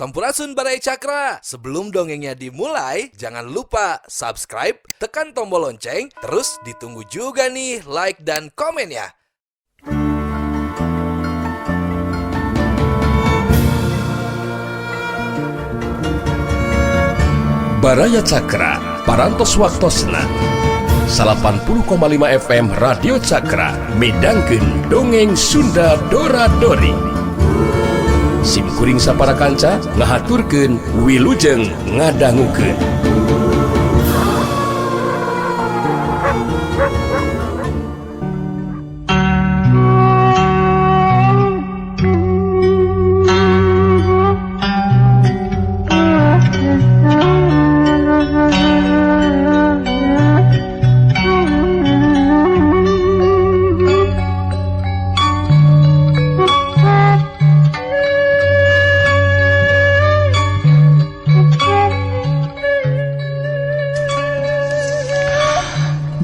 Sampurasun Baraya Cakra. Sebelum dongengnya dimulai, jangan lupa subscribe, tekan tombol lonceng, terus ditunggu juga nih like dan komennya. Baraya Cakra, Parantos Waktosna 80,5 FM Radio Cakra midangkeun dongeng Sunda Dora Dori. Sim kuring sapara kanca ngahaturkeun wilujeng ngadangukeun.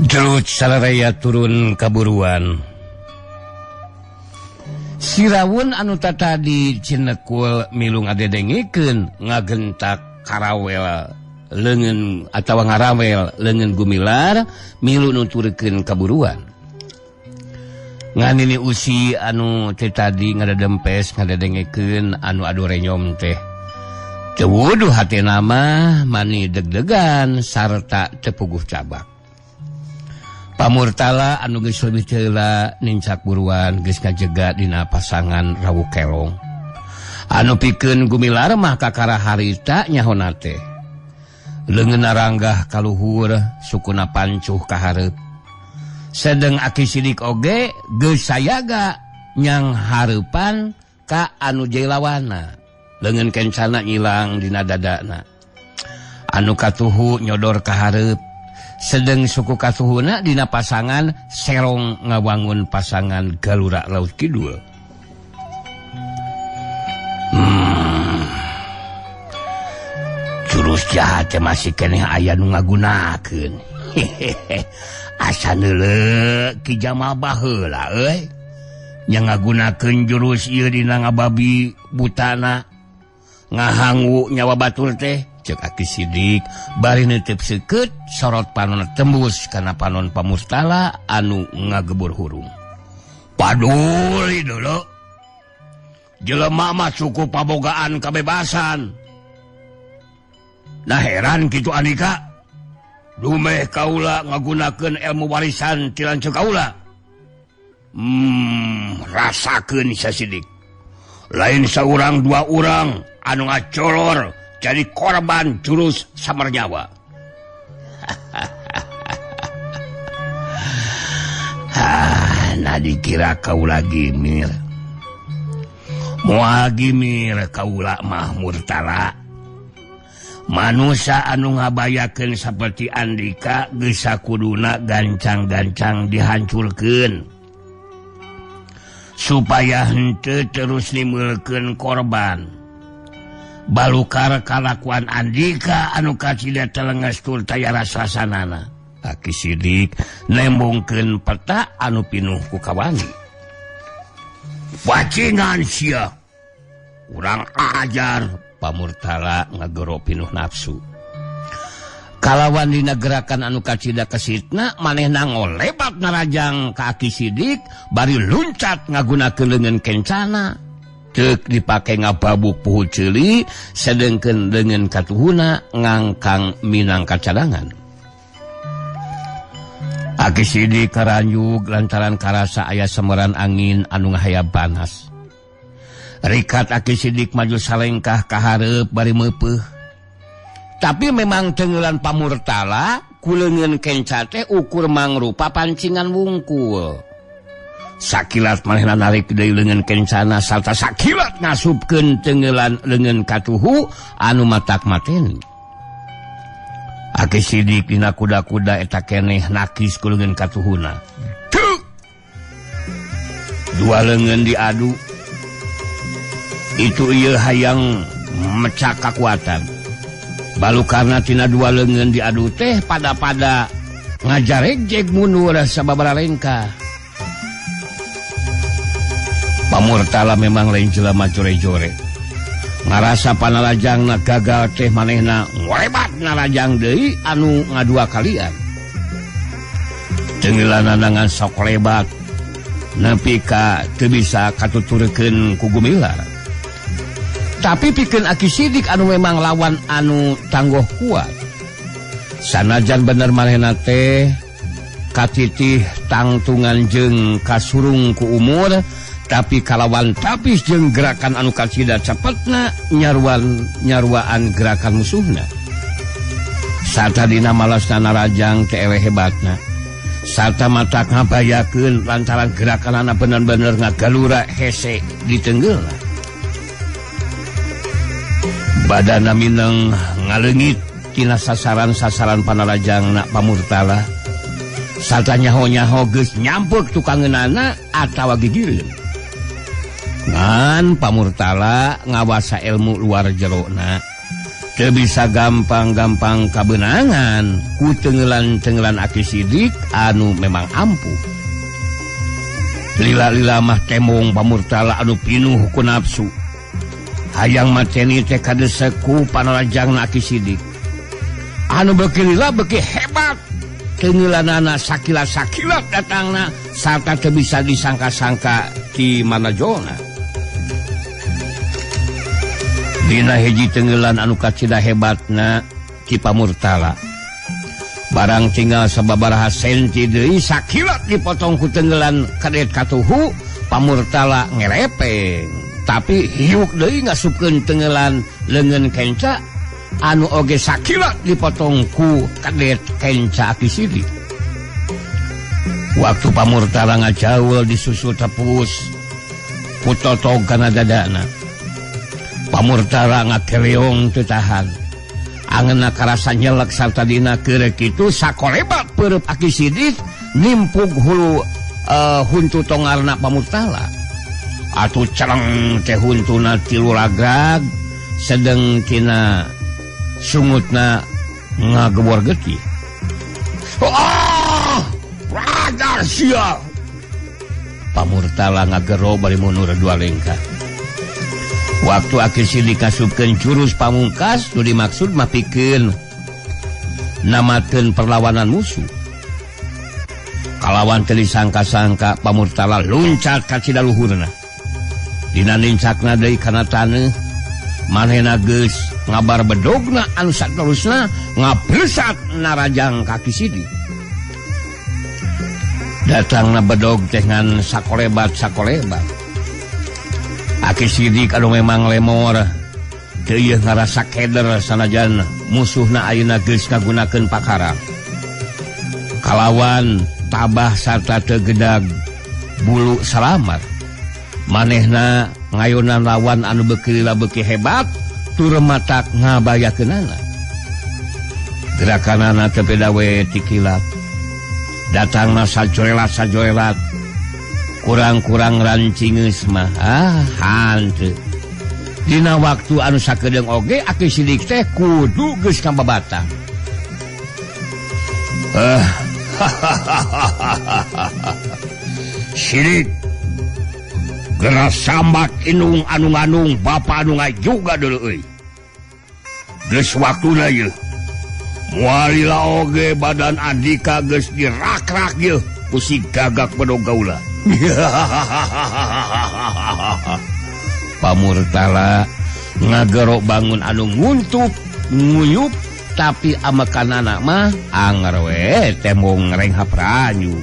Jerut salaraya turun kaburuan. Sirawun anu tadi cinekul milu ngadedengikeun ngagentak karawel leungeun atawa ngarawel leungeun gumilar milu nuturkeun kaburuan. Nganini usi anu teh tadi ngadedempes ngadedengikeun anu adu renyom teh. Teu wuduh hatena mah mani deg-degan sarta teu puguh cabak. Pamurtala anu geus leuwih heula nincak buruan geus ngajega dina pasangan rawu kelong. Anu pikeun gumilar mah kakara harita nyahona teh. Leungeunna ranggah kaluhur, sukuna pancuh ka hareup. Sedeng Aki Sidik oge geus sayaga nyang hareupan ka anu jelawana. Leungeun kencana nyilang dina dadana. Anu katuhu nyodor ka hareup. Sedeng suku katuhuna dina pasangan serong ngawangun pasangan Galura Laut Kidul. Jurus jahat teh masih keneh aya nu ngagunakeun. Hehehe. Asa neuleuh Ki Jamal baheula euy. Nya ngagunakeun jurus ieu dina ngababi butana ngahangu nyawa batur teh. Cek Aki Sidik bari nitip seukeut sorot panon tembus kana panon Pamurtala anu ngagebur hurung. Paduli dulu jelema mah cukup pabogaan kebebasan. Nah heran kitu Andika dumeh kaula ngagunakeun ilmu warisan ti lanceuk kaula. Rasakeun Sa Sidik. Lain saurang dua urang anu ngacolor jadi korban jurus samar nyawa. Nah dikira kaula gimir. Moal gimir kaula mah Murtala. Manusa anu ngabayakeun saperti Andika geus sakuduna gancang-gancang dihancurkeun supaya henteu terus nimbulkeun korban. Balukar kalakuan Andika anu kacida telenges tur taya rasasanana. Aki Sidik nembongkeun peta anu pinuh ku kawani. Wacingan sia. Urang ajar. Pamurtala ngagero pinuh nafsu. Kalawan dina gerakan anu kacida kesitna manehna ngolebat ngarajang ka Aki Sidik bari luncat ngagunakeun leungeun kencana. Ceuk dipake ngababuk puhu ceuli sedengkeun leungeun katuhuna ngangkang minangka cadangan. Aki Sidik karanjug lantaran karasa aya semeran angin anu ngahayab panas. Rikat Aki Sidik maju salengkah ka hareup bari meupeuh. Tapi memang tengeulan Pamurtala ku leungeun kenca teh ukur mangrupa pancingan wungkul. Sakilat manehna narik deui leungeun kencana sarta sakilat ngasupkeun tengeulan leungeun katuhu anu matak mateni. Aki Sidik dina kuda-kuda eta keneh nakis ku leungeun katuhuna. Tuk! Dua leungeun diadu. Itu ieu hayang mecak kakuatan. Balukarna tina dua leungeun diadu teh pada-pada ngajaregjeg mundur sababaraha lengkah. Pamurtala memang lain jelema jore-jore. Ngarasa panarajangna gagal teh manehna ngorebat narajang deui anu ngadua kalian. Tenggelanana ngan sok lebat nepi ka teu bisa katuturkeun ku Gumilar. Tapi pikeun Aki Sidik anu memang lawan anu tangguh kuat. Sanajan bener manehna teh katitih tangtungan jeung kasurung ku umur, tapi kalawan tapis jeung gerakan anu kacida cepetna nyaruaan gerakan musuhna. Sarta dina malasna narajang teh ewe hebatna. Sarta mata ngabayakeun lantaran gerakanana bener-bener ngagalura hese ditenggeulna. Badana mineng ngaleungit tina sasaran-sasaran panarajangna Pamurtala. Sarta nyaho-nyaho geus nyampuk tukangeunana atawa gigireun. Ngan Pamurtala ngawasa ilmu luar jerona teu bisa gampang-gampang kabeunangan ku tenggelan-tenggelan Aki Sidik anu memang ampuh. Lila-lila mah tembong Pamurtala anu pinuh ku nafsu. Hayang mateni teh kadesek ku panarajangna Aki Sidik. Anu beuki lila beuki hebat. Tenggelanana sakila-sakilat datangna sarta teu bisa disangka-sangka di mana jona. Dina hiji tenggelan anu kacida hebatna Ki Pamurtala. Barang tinggal sababaraha senti deui sakilat dipotong ku tenggelan kadet katuhu, Pamurtala ngerepeng. Tapi hiuk deui ngasupkeun tenggelan leungeun kenca anu oge sakilat dipotong ku kadet kenca Aki Sidik. Waktu Pamurtala ngajaul disusul tepus ku totog kana dadana. Pamurtala ngakeleong teu tahan. Angeunna karasa nyelek sarta dina keureuh kitu sakolebat peureub Aki Sidik nimpug hulu huntu tongarna Pamurtala. Atuh cereng teh huntuna tilu ragrag sedeng tina sungutna ngagebor getih. Ah! Raga sia! Pamurtala ngagero bari mundur dua lengkah. Waktu Aki Sidik kasupkeun jurus pamungkas nu dimaksud mah pikeun namakeun perlawanan musuh. Kalawan teu disangka-sangka Pamurtala luncat ka cida luhurna. Dina nincakna deui kana taneuh, manehna geus ngabar bedogna anu saterusna ngablesat narajang ka Aki Sidik. Datangna bedog teh ngan sakolebat-sakolebat. Aki Sidik anu memang lemor teu ieu ngarasa keder sanajan musuhna ayeuna geus ngagunakeun pakara. Kalawan tabah sarta teu gedag bulu salamat. Manehna ngayonan lawan anu beuki lila beuki hebat tur matak ngabayakeunana. Gerakanana teu beda we ti kilat. Datangna sajorelat-sajorelat. Kurang-kurang rancingeus mah hanteu. Dina waktu anu sakedeung oge Aki Sidik teh kudu geus kababatang. Sidik geura sambat indung anu nganung bapa anu ngajuga deuleu euy. Geus waktuna ieu. Moal lila oge badan Andika geus dirakrak ieu ku si gagak bedog gaula. Pamurtala ngagero bangun anu nguntup nguyup tapi amekanana mah anger we tembong renghap ranyu.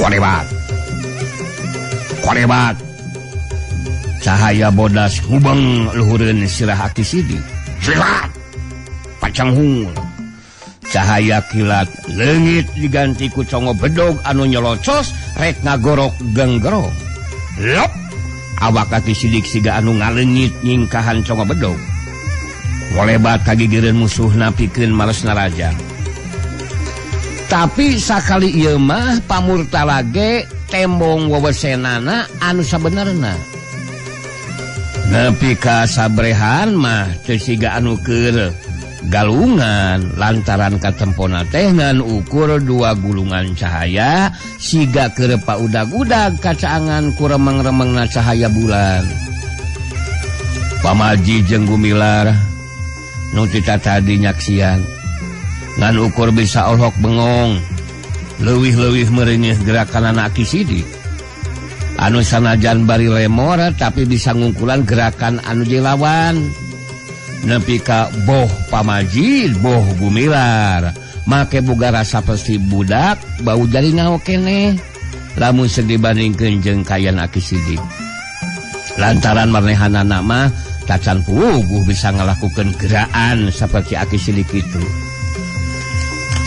Korebat. Korebat. Cahaya bodas hubeng luhureun sirah Aki Sidik. Silat. Pacang hungul. Cahaya kilat leungit diganti ku congo bedog anu nyelocos rek ngagorok genggerong. Lop. Awak Aki Sidik siga anu ngaleungit nyingkahan congo bedog. Ngolebat kagigireun musuhna pikeun males naraja. Tapi sakali ieu mah Pamurtala ge tembong wewesenana anu sabenerna. Nepi ka sabrehan mah teu siga anu keur galungan lantaran katempona teh ngan ukur dua gulungan cahaya siga keur paudag-udag kacaangan ku remeng-remengna cahaya bulan. Pamaji jeung Gumilar nu tita tadi nyaksian ngan ukur bisa olhok bengong leuwih-leuwih merenyeh gerakan anak Aki Sidik anu sanajan bari lemor tapi bisa ngungkulan gerakan anu dilawan nepi ka boh Pamaji boh Gumilar make boga rasa pasti budak bau jari ngao keneh lamun seug dibandingkeun jeung kayan Aki Sidik lantaran manehanana mah tacan puguh bisa ngalakukeun gerakan seperti Aki Sidik itu.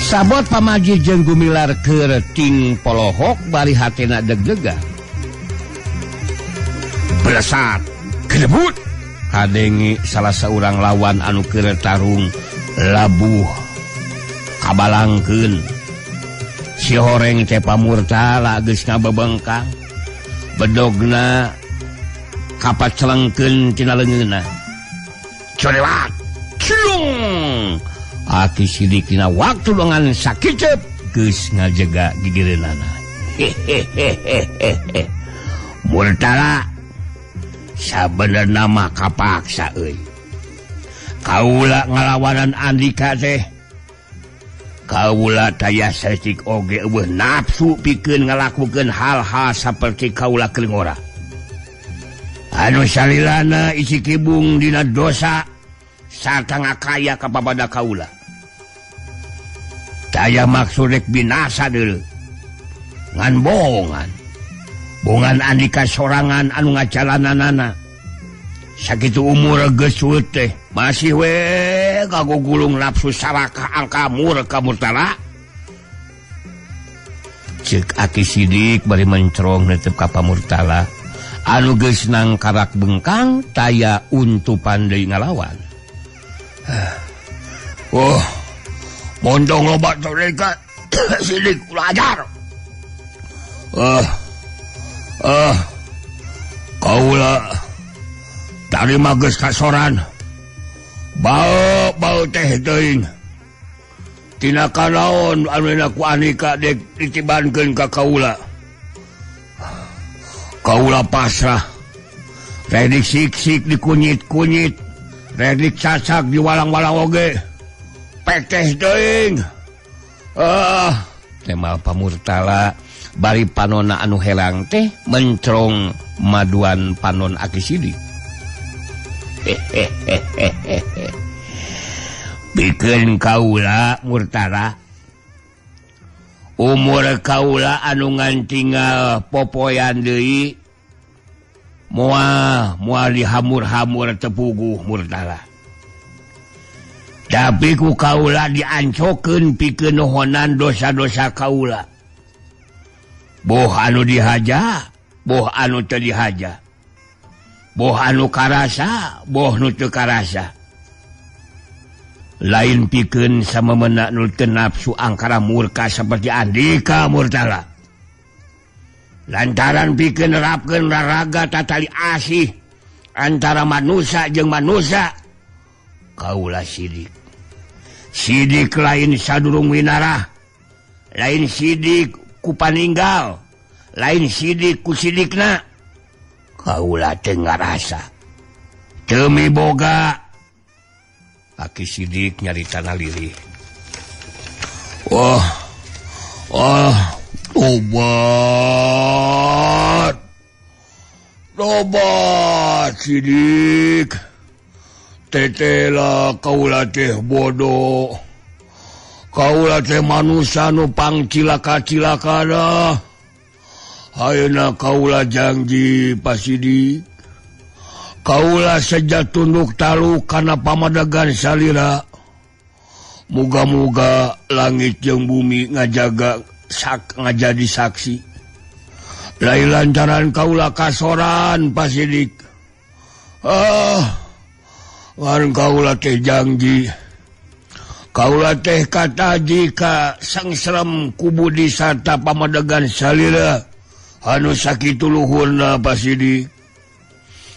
Sabot Pamaji jeung Gumilar keur ting polohok bari hatena deg-degan. Belesat, gedebut kadengi salah saurang lawan anu keur tarung labuh kabalangkeun. Si horeng teh pamurtala geus ngabebengkang bedogna kapacelengkeun tina leungeunna. Colewat, cilung. Aki Sidik dina waktu dengan sakicep geus ngajega gigireunana. Hehehehehe. Murtala sabenerna mah kapaksa euy. Kaula ngalawanan Andika teh. Kaula taya saeutik oge eueuh nafsu pikeun ngalakukeun hal-hal saperti kaula keur ngora. Anu salilana isi kibung dina dosa sarta ngakaya ka papada kaula. Taya maksud rek binasa deuleu. Ngan bohongan. Bongan Andika sorangan anu ngajalananana. Sakitu umur geus teh masih we kagugulung nafsu sarakah angka murka murtala. Ceuk Aki Sidik bari mencrong netep ka Pamurtala. Anu geus nangkarak bengkang taya untupan deui ngalawan. Oh, mondong loba toreka Sidik ulah ajar. Kaula tarima geus kasoran. Bau-bau teh teuing. Tina kanaon anu ku Andika dek ditibankeun ka kaula. Kaula pasrah. Rek sik-sik dikunyit-kunyit, rek dicacak diwalang-walang oge. Pekeh teuing. Temal Pamurtala bari panona anu helang teh mencrong maduan panon Aki Sidik. Hehehehe. Pikeun kaula Murtala. Umur kaula anu ngan tinggal popoyan deui moal moal dihamur-hamur tepuguh Murtala. Tapi ku kaula diancokeun pikeun nohonan dosa-dosa kaula. Boh anu dihaja, boh anu teu dihaja. Boh anu karasa, boh nu teu karasa. Lain pikeun samemena nu teu nafsu angkara murka seperti Andika Murtala. Lantaran pikeun nerapkeun raraga tatali asih antara manusia jeung manusia, kaula sidik. Sidik lain sadurung winarah, lain sidik ku paninggal, lain sidik ku sidikna. Kaula teu ngarasa teu miboga. Aki Sidik nyaritana lirih. Wah, wah, tobat, tobat Sidik. Tetela kaula teh bodoh. Kaula teh manusia nu pangcilaka-cilaka dah. Ayeuna kaula janji Pa Sidik. Kaula seja tunduk taluk kana pamadegan salira. Muga-muga langit jeung bumi ngajaga sak ngajadi saksi. Lain lantaran kaula kasoran Pa Sidik. Ngan kaula teh janji. Kaula teh kataji ka sangserem ku budi sarta pamadegan salira anu sakitu luhurna Pa Sidik.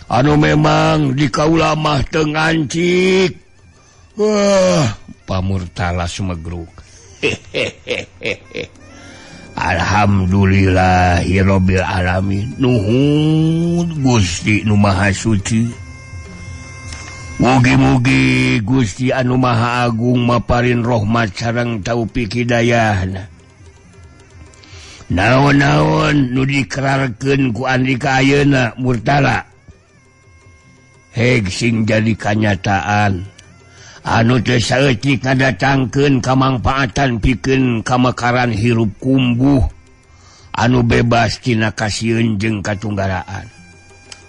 Anu memang di kaula mah teu ngancik. Wah, Pamurtala sumegruk. Hehehehe. Alhamdulillahirabbil alamin. Nuhun Gusti nu Maha Suci. Mugi-mugi Gusti anu Maha Agung maparin rahmat sareng taufik hidayahna. Naon-naon nu dikerarkeun ku Andika ayeuna Murtala. Heg sing jadi kanyataan. Anu teu saeutik ngadatangkeun kamangpaatan pikeun kamekaran hirup kumbuh anu bebas tina kasieun jeung katunggaraan.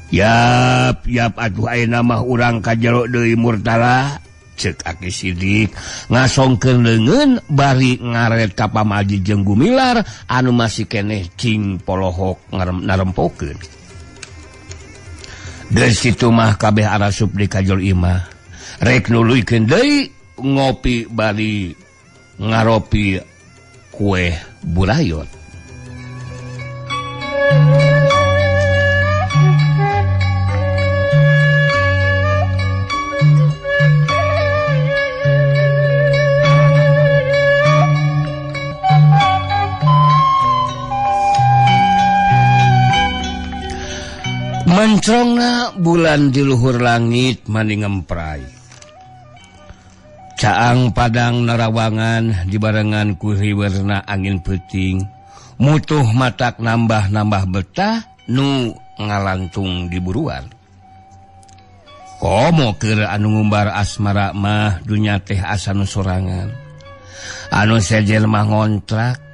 Yap, yap atuh ayeuna mah urang ka jero deui Murtala, ceuk Aki Sidik ngasongkeun leungeun bari ngaret ka pamaji jeung Gumilar anu masih keneh cing polohok narempokeun. Geus kitu mah kabeh arasup di kajol imah. Rek nuluykeun deui ngopi bari ngaropi kue burayot. Mencrongna bulan di luhur langit mani ngemprai. Caang padang narawangan dibarengan ku riwerna angin peuting, mutuh matak nambah-nambah betah nu ngalantung di buruan. Komo keur anu ngumbar asmara mah dunya teh asa nu sorangan. Anu sejen mah ngontrak.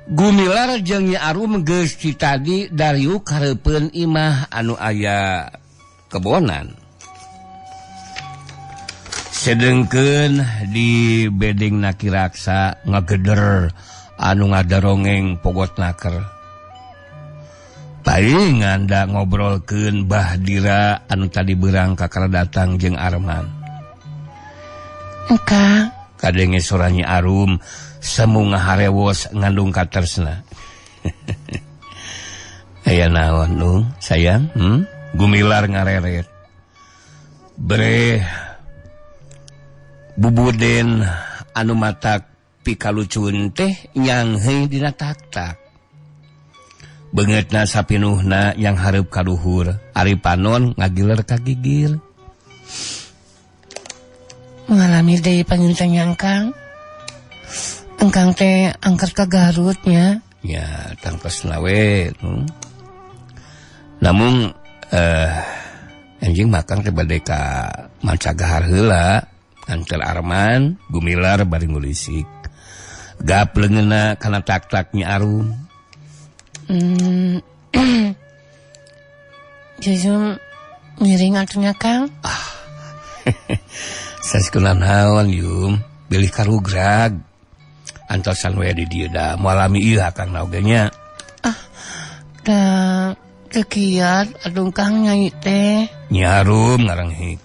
Gumilar jeung Nyi Arum geus ti tadi dariuk hareupeun imah anu aya kebonan. Sedengkeun di bedeng Ki Raksa ngageder anu ngadarongeng pogot naker. Palingan da ngobrolkeun Bahdira anu tadi beurang kakara datang jeung Arman. Engkang kadenge sora Nyi Arum semu ngaharewos ngandung katersna. Aya naon nung sayang? Gumilar ngareret. Bre bubuden anu matak pikalucun teh nyangheuy dina taktak. Beungeutna sapinuhna yang hareup ka luhur, ari panon ngagiler ka gigir. Mengalami deui panginten nyangkang. Engkang teh angkat ka Garut nya. Ya, tangkesna we. Namun anjing makan teh bade ka Mancagahar heula. Antel Arman Gumilar bari ngulisik. Gap leungeunna kana tak-tak Nyi Arum. Jujur miring atuh nya Kang. Ah. Saskeuna naon Yum, bilih karugrag. Antosan we di dieu da moal lami ieu akang na oge nya. Ah, da teu kiat atuh Kang nyai teh. Nyi Arum ngarenghik.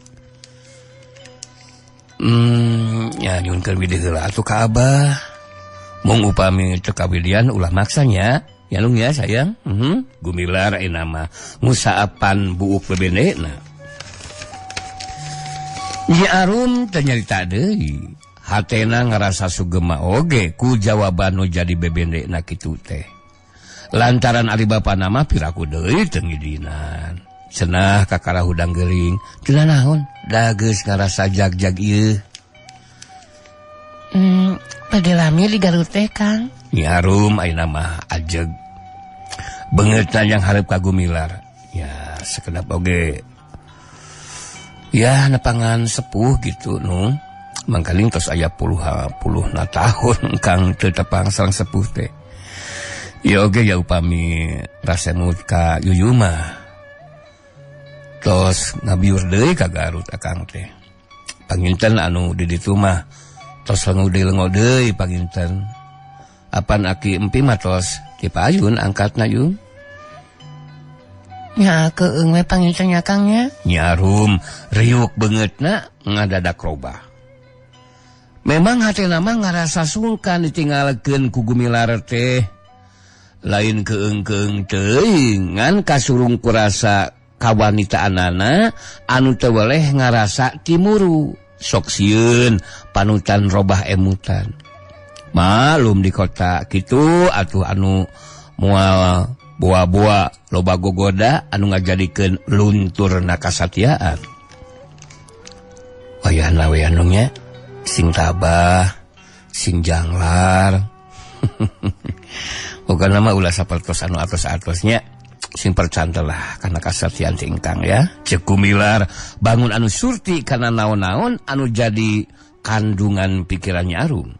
Ya nyunkeun widih heula atuh ka Abah. Mung upami teu kawidian ulah maksanya. Ya lung ya sayang. Gumilar ayeuna mah ngusaapan buuk bebendena. Nyi Arum teu nyarita deui. Hatena ngarasa sugema oge ku jawaban nu jadi bebendena kitu teh. Lantaran ari bapana mah piraku deui teu ngidinan. Cenah kakara hudang geuring, teu naon, da geus ngarasa jag-jag ieu. Bade lami di Garut teh Kang. Nyi Arum ayeuna mah ajeg. Beungeutna yang hareup ka Gumilar. Ya sakedap oge. Ya nepangan sepuh gitu nu. Mangkaling tos aya puluh-puluhna tahun Kang teu tepang sareng sepuh teh. Ieu oge ya upami rasemut ka Yuyu mah. Tos ngabiur deui ka Garut akang teh. Panginten anu di ditu mah tos lengo deui lengo deui panginten. Apan aki empi mah tos ti payun angkatna Yum. Nya keung we panginten nya Kang nya. Nyi Arum riuk beungeutna ngadadak robah. Memang hatena mah ngarasa sungkan ditinggalkeun ku Gumilar teh. Lain keung-keung teuing ngan kasurung kurasa kawanitaanana anu teu weleh ngarasa timuru. Sok sieun panutan robah emutan. Malum di kota kitu atuh anu moal boa-boa loba gogoda anu ngajadikeun lunturna kasatiaan. Wayahna we nya sing tabah sing janglar. Bukan nama ulah sapertos anu atos-atosnya sing percantel lah karena kasatian ti ingkang ya. Cek Gumilar bangun anu surti karena naon-naon anu jadi kandungan pikirannya Arum.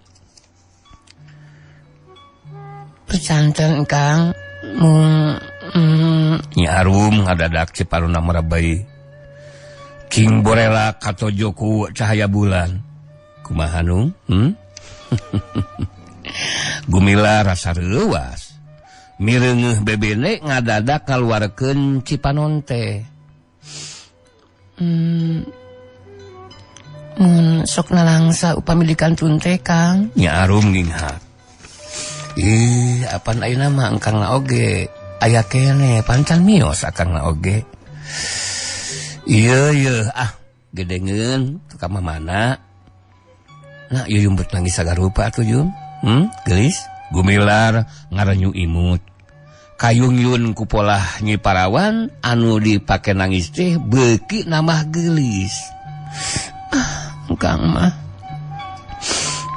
Percantel Kang Nyi Arum ngadadak ciparuna merabai. King borela katojo ku cahaya bulan. Kumaha nu? Gumilar rasa reuwas. Mireungeuh bebene ngadadak ngaluarkeun cipanon teh. Mun sok nalangsa upami dikantun teh Kang. Nyi Arum nginghak. Ih, apan ayeuna mah engkang na oge aya keneh pancan mios akang na oge. Ieu ieu ah gedengeun ka mana? Nah, ieu yumbut nangis sagarupa atuh Yum. Geulis Gumilar ngarenyu imut. Kayung-yun ku polah Nyi Parawan anu dipake nangis teh beuki nambah geulis. Ah, engkang mah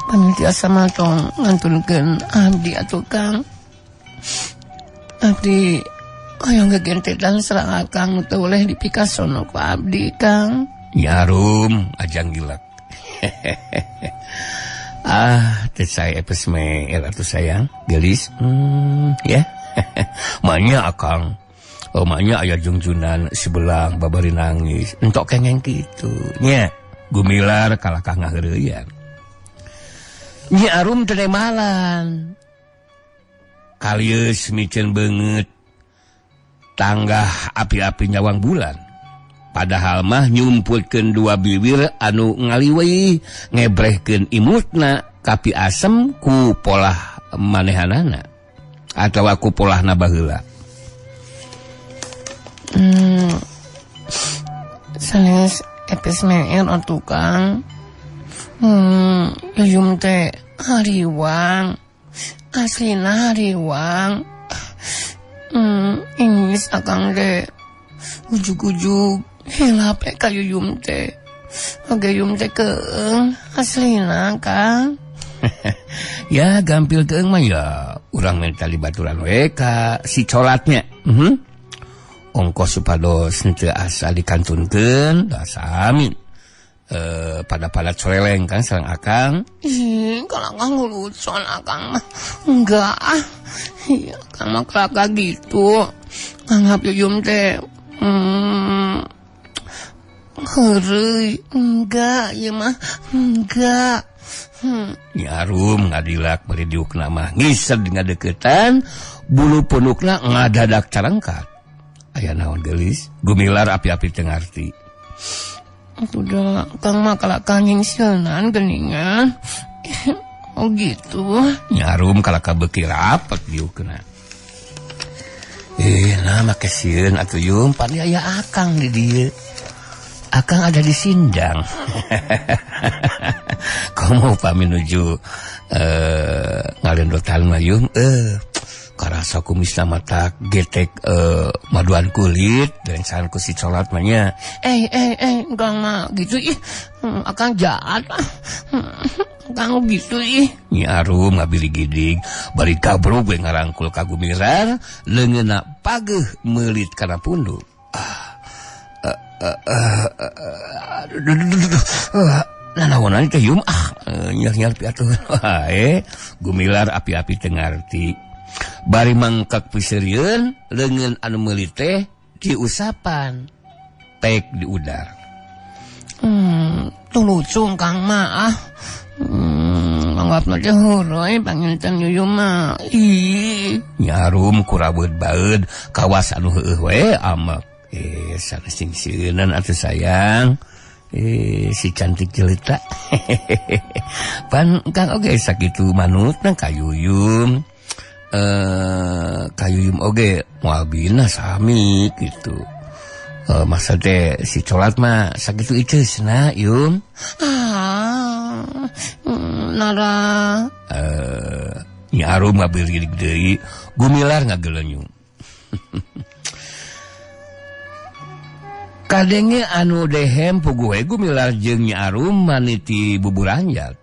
panitia mah tong ngantunkeun abdi atuh Kang. Abdi hoyong gegentetan sareng akang teu boleh dipikasono ku abdi Kang. Nyi Arum ajang gilak. Ah, teu sae epes meer atuh sayang, geulis. Ya. Maknya akang. Oh, maknya aya jungjunan sebelang babari nangis. Entok kengeng kitu nya. Gumilar kalakah ngaheureuyan. Nyi Arum teu malan. Kalieus miceun beungeut tanggah api-api nyawang bulan. Padahal mah nyumputkeun dua bibir anu ngaliweuy ngebrehkeun imutna kapi asem ku polah manehanana atawa ku polahna baheula. Sanes epes meer atuh Kang. Yuyum teh hariwang. Aslina hariwang. Ingis akang teh ujug-ujug hilap ka Yuyum teh. Oge Yuyum teh keung aslina Kang. Ya gampil keung mah ya urang minta dibaturan we ka si colatnya. Ongkos supados henteu asa dikantunkeun da sami. Pada-pada coreleng kan sareng akang. Ih, kalau akang ngurusan akang mah enggak ah. Iya, akang mah kelaka gitu. Anggap Yuyum teh heureuy, enggak ieu mah enggak. Nyi Arum ngadilak bari diukna mah ngised ngadeukeutan bulu punukna ngadadak carangkat. Aya naon geulis? Gumilar api-api teu ngarti. Udah, Kang mah kalakah nyingsilnan geningan. Oh gitu. Nyi Arum kalakah beuki rapet diukna. Nah make sieun atuh Yum, pan aya akang di dieu. Akang ada di Sindang. Komo upami nuju ngalendotan mah Yum, karasa kumisna mata getek maduan kulit dan saran ku si colat mah nya. Kang mah gitu ih. Akang jahat ah. Kang gitu ih. Nyi Arum ngabili gidig bari gabrug we ngarangkul ka Gumilar leungeunna pageuh meulit kana punduk. Nanaonan teh Yum ah nyar-nyar piatuh wae. Gumilar api-api teu ngarti. Bari mangkak piseurieun leungeun anu meuli teh diusapan pek diudar. Tuh lucu Kang mah ah. Anggapna teh heureuy panginten Yuyum mah. Ih, Nyi Arum kurabeud baeud kawas anu heueuh we amek. Sanes sing sieunan atuh sayang. Si cantik jelita. Pan Kang oge sakitu manutna ka Yuyum. Ka Yuyum oge moal bina sami gitu. Masa teh si colat mah sakitu iceusna Yum. Ah, nara. Nyi Arum ngabeurik deui, Gumilar ngagelenyung. Kadenge anu dehem puguh we Gumilar jeung Nyi Arum maniti buburanjat.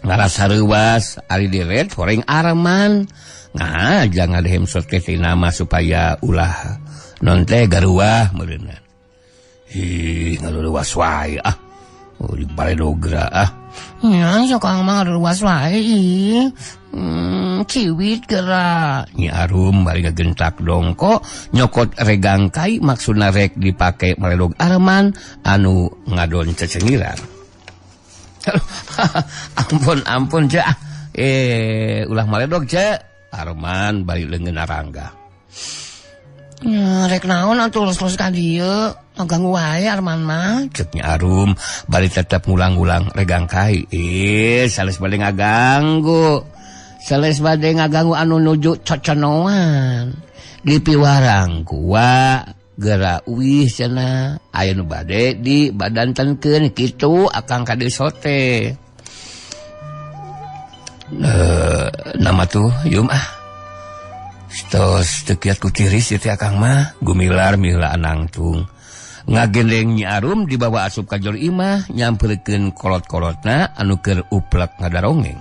Ngarasa reuwas ari diret horeng Arman. Ngahaja ngadehem sote nama supaya ulah non teh garuah meureunna. Ih, ngaruwas wae ah. Oh, di baredogra ah. Nya sok kang mah ngaruwas wae ih. Ciwit geura. Nyi Arum bari ngagentak dongko nyokot regang kai maksudna rek dipake maledog Arman anu ngadon cecengiran. Ampun ampun cek. Ulah maledog cek. Arman bari leungeun arangga. Ya, rek naon atuh los-los ka dieu. Ngaganggu wae Arman mah. Cek Nyi Arum bari tetep ngulang-ulang regang kai. Sales bade ngaganggu. Sales bade ngaganggu anu nuju coconoan. Di piwarang kuwa geura uih cenah. Aya nu bade di badantenkeun kitu akang ka dieu sote. Nama tuh yum ah. Tos teu kiat ku tiris ieu teh akang mah. Gumilar mihla nangtung. Ngagendeng Nyi Arum dibawa asup ka jero imah nyamperkeun kolot-kolotna anu keur uplek ngadarongeng.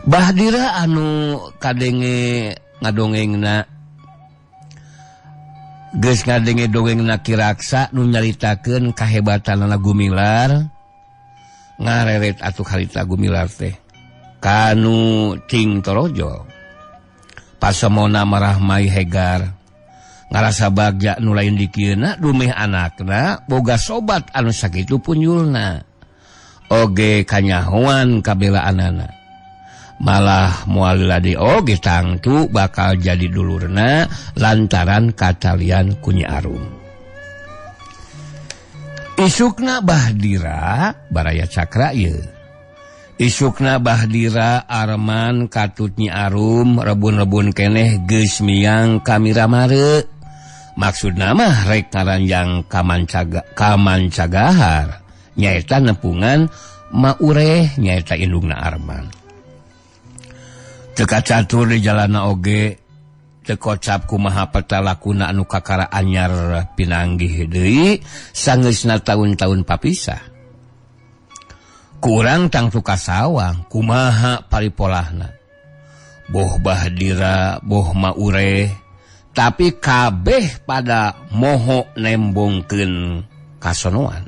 Bahdira anu kadenge ngadongengna geus ngadenge dongengna Ki Raksa nu nyaritakeun kahebatanana Gumilar ngareret atuh harita Gumilar teh kanu cing torojol. Pasemona marahmai hegar ngarasa bagja nu lain dikieuna dumeh anakna boga sobat anu sakitu punyulna oge kanyahoan kabelaanana malah moal ladi oge tangtu bakal jadi dulurna lantaran katalian ku Nyi Arum. Isukna Bahdira baraya cakra ieu. Isukna Bahdira Arman katut Nyi Arum rebun-rebun keneh geus miang ka Miramare. Maksudna mah rek ngaranjang kamancagahar nyaeta nepungan Maureh nyaeta indungna Arman. Teu kacatur di jalana oge teu kocap kumaha peta lakuna anu kakara anyar pinanggih deui sangeusna taun-taun papisah. Kurang tangtu kasawang kumaha paripolahna. Boh Bahdira boh Maureh tapi kabeh pada moho nembongkeun kasonoan.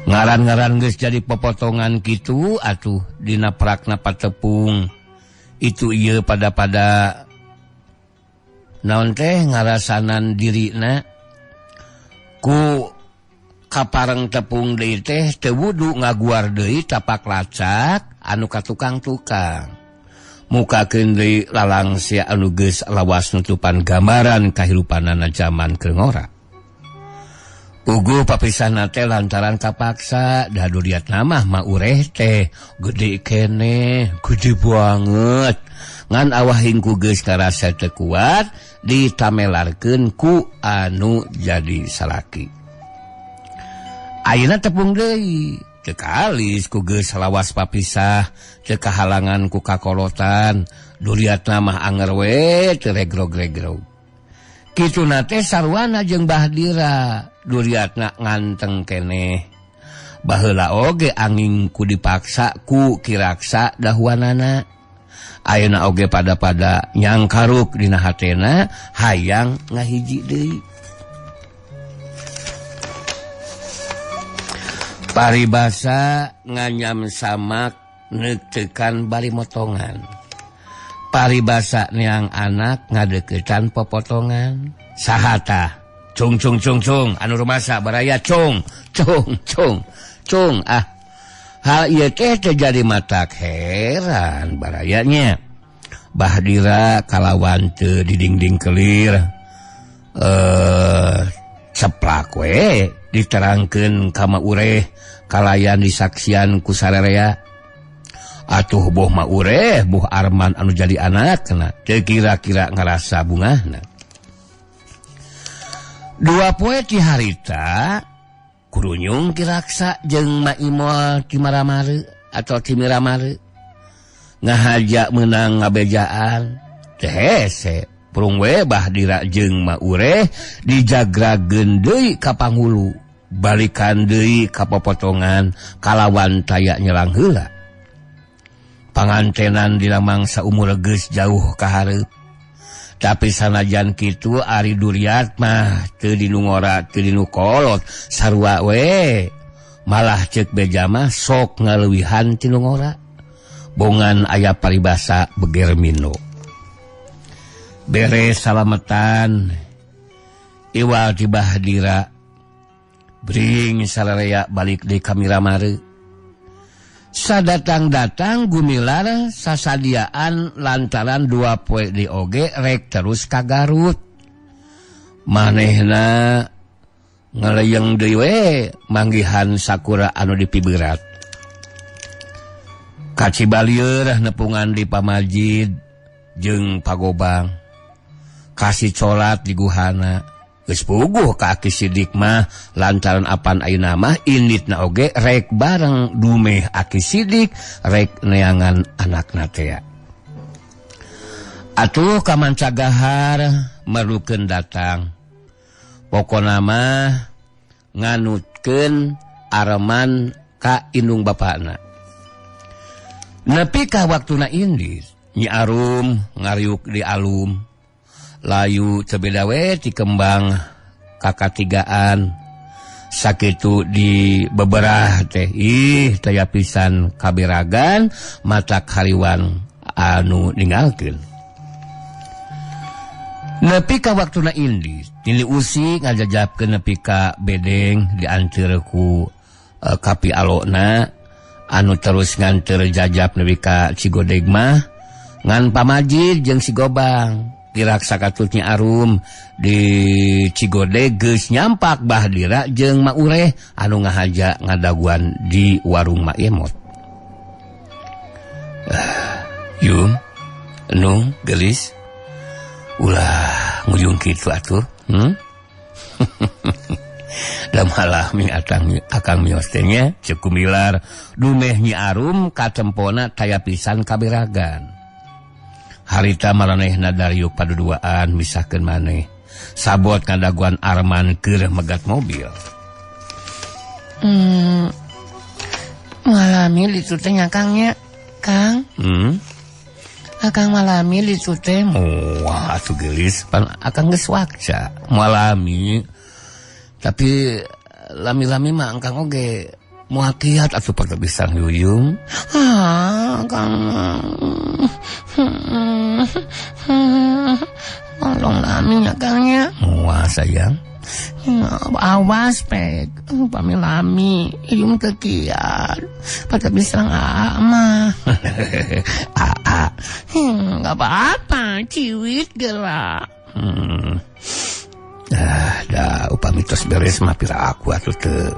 Ngaran-ngaran geus jadi popotongan kitu atuh dina prakna patepung. Itu ieu pada-pada naon teh ngarasanan dirina ku kapareng tepung deui teh teu wudu ngaguar deui tapak lacak anu ka tukang-tukang. Mukakeun deui lalangsia anu geus lawas nutupan gambaran kahirupanana jaman keur ngora. Puguh papisahna teh lantaran kapaksa da duriatna mah Maureh teh gede keneh, gede banget. Ngan awah hingku geus karasa teu kuat ditamelarkeun ku anu jadi salaki. Ayeuna tepung deui, teu kalis ku geus lawas papisah, teu kahalangan ku kakolotan, duriatna mah anger we teu regrog-regrog. Kituna teh sarwana jeung Bahdira, duriatna nganteng keneh. Baheula oge angin ku dipaksa ku Kiraksa dahuanana. Ayeuna oge pada-pada nyangkaruk dina hatena hayang ngahiji deui. Paribasa nganyam samak neuteukan bari motongan. Paribasa neang anak ngadeuketan popotongan. Saha tah? Cung cung cung cung anu rumasa baraya cung cung cung cung ah. Hal ieu teh terjadi matak heran barayanya. Bahdira kalawan teu didingding kelir ceplak we diterangkeun ka Maureh kalayan disaksian ku sarerea. Atuh boh Maureh boh Arman anu jadi anakna teu kira-kira ngarasa bungahna. Dua poe ti harita kurunyung Ki Raksa jeung Ma Imol ti Maramare atau ti Miramare ngahaja meunang ngabejaan teh hese Prung we Bahdira jeung Maureh dijagrageun deui ka panghulu, balikan deui ka popotongan kalawan taya nyelang heula. Pangantenan dina mangsa umur geus jauh ka hareup. Tapi sanajan kitu ari duriat mah teu dinungora teu dinukolot sarua we. Malah ceuk beja mah sok ngaleuwihan ti nu ngora. Bongan aya paribasa beger mino. Beres salametan iwal ti Bahdira bring sararea balik di Kamiramare. Sadatang-datang Gumilar sasadiaan lantaran 2 poe di oge rek terus ka Garut. Manehna ngaleyeng deui we manggihan sakura anu dipiberat. Ka Cibalieur nepungan di pamajid jeung pagobang. Kasih colat di guhana. Geus puguh ka Aki Sidik mah lantaran apan ayeuna mah inditna oge rek bareng dumeh Aki Sidik rek neangan anakna tea. Atuh ka Mancagahar merlukeun datang. Pokona mah nganutkeun Arman ka indung bapakna. Nepi ka waktuna indit, Nyi Arum ngariuk di alum. Layu teu beda we ti kembang kakatigaan sakitu di beberah teh ih taya pisan kabiragan matak hariwang anu ninggalkeun. Nepi ka waktuna indit, tili usi ngajajapkeun nepi ka bedeng dianteur ku kapi alona anu terus nganteur jajap nepi ka Cigodeg mah ngan pamajid jeung si Gobang. Diraksa katut Nyi Arum di Cigodeg geus nyampak Bahdira jeung Maureh anu ngahaja ngadaguan di warung Mak Emot. Yum, nung gelis, ulah ngujung kitu atuh. Da malah mi akang mios teh nya ceuk Gumilar dumeh Nyi Arum katempona taya pisan kabiragan. Harita maranehna dariuk paduduaan misahkeun maneh. Sabot ngadaguan Arman keur megat mobil. Malami ditu teh nya Kang nya. Kang. Akang malami ditu teh. Wah, atuh geulis pan akang geus wakca. Malami. Tapi lami-lami mah angkang oge moal kiat atuh pake pisang yuyung. Ah, Kang. Tolong lami ya Kang ya. Wah, sayang. Awas pek, pami lami, yum kekiat. Pada pisang aa mah. Aa. Gak apa-apa, ciwit gerak. Ah, dah upami tos beres mah pira aku atuh teu.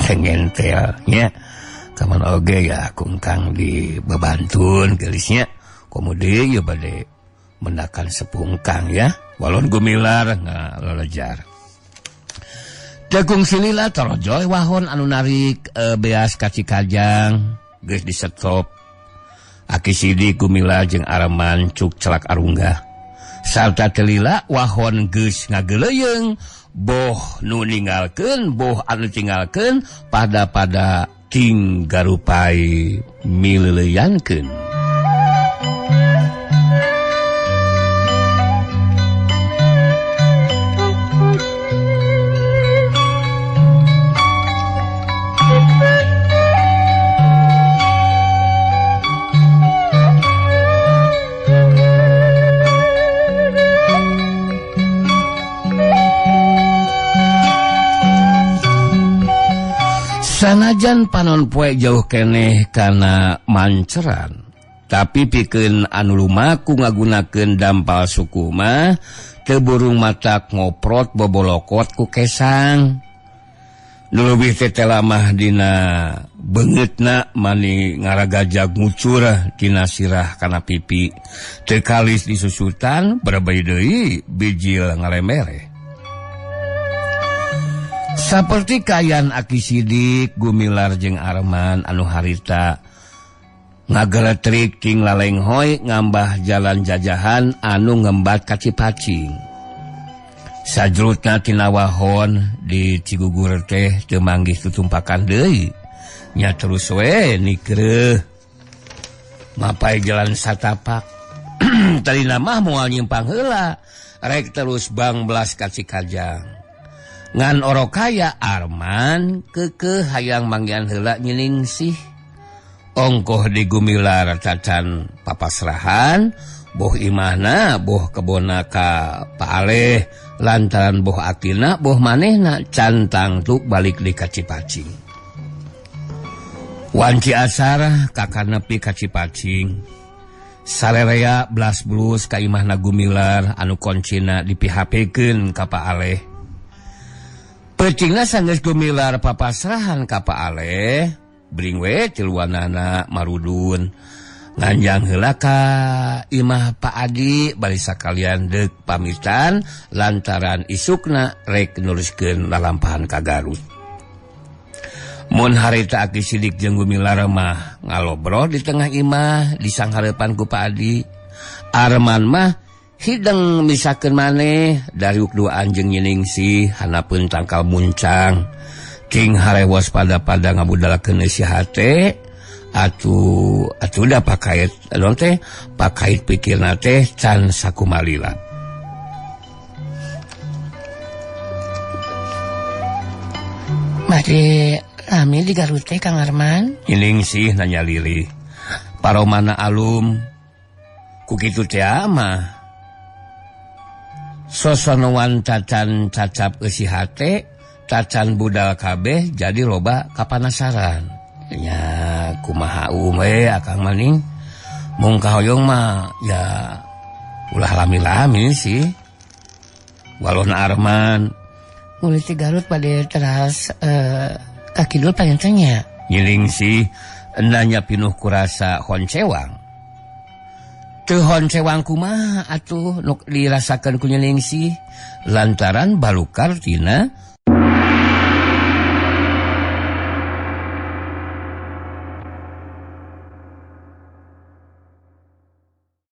Sengentel nya. Kaman oge ya kungkang di bebantun gelisnya. Komo deui ya bade mendakan sepungkang ya. Walon Gumilar ngalelejar. Jagung silila torojoy wahon anu narik beas ka Cikajang geus disetop. Aki Sidik Gumilar jeung Arman cuk celak arunggah. Sarta telila wahon geus ngageleuyeung boh nu ninggalkeun boh anu tinggalkeun pada ting garupai mileuleyankeun. Sanajan panon poe jauh keneh kana manceran, tapi pikeun anu lumaku ngagunakeun dampal suku mah teu burung matak ngoprot bobolokot ku kesang. Nu leuwih teh telamah dina beungeutna mani ngaragajag ngucur dina sirah kana pipi. Teu kalis disusutan berebei deui bijil ngalemere. Saperti kayan Aki Sidik, Gumilar jeung Arman anu harita Ngageletrik ting lalenghoy ngambah jalan jajahan anu ngembat ka Cipacing. Sajrutna tina wahon di Cigugur teh teu manggih tutumpakan deui. Nya terus we nikreuh. Mapai jalan satapak. Tadina mah moal nyimpang heula, rek terus bang belas ka Cikajang. Ngan orokaya Arman keukeuh hayang manggihan heula nyiningsih. Ongkoh di Gumilar cacan papasrahan, boh imahna boh kebona ka Paaleh lantaran boh akina boh manehna can tangtu balik di ka Cipacing. Wanci asar kakanepi ka Cipacing. Sarerea belas bulus ka imahna Gumilar anu koncina dipihapekeun ka Paaleh. Peutingna sanggeus Gumilar papasrahan ka Paaleh, bring we tiluanana marudun nganjang heula ka imah Pak Adi bari sakalian deuk pamitan lantaran isukna rek nuruskeun lalampahan ka Garut. Mun harita Aki Sidik jeung Gumilar mah ngalobrol di tengah imah disanghareupan ku Pak Adi. Arman mah hideng misakeun maneh dariuk duaan jeung nyiningsih hanapeun tangkal muncang. King harewos pada-pada ngabudalakeun si hate atuh atuh da pakait naon teh pakait pikirna teh can sakumalila. Bade lami di Garut teh Kang Arman? Ining sih nanya Lili. Paromana alum ku kitu teh mah. Sosonoan cacan cacap eusi hate cacan budal kabeh jadi loba kapanasaran. Nya kumaha we akang maning mung kahoyong mah ya ulah lami-lami sih. Walon Arman mulai ti Garut bade teras ka kidul panginten. Nyiling sih nanya pinuh kurasa honcewang. Teu honcewang kumaha atuh nu dirasakeun ku nyiling sih lantaran balukar tina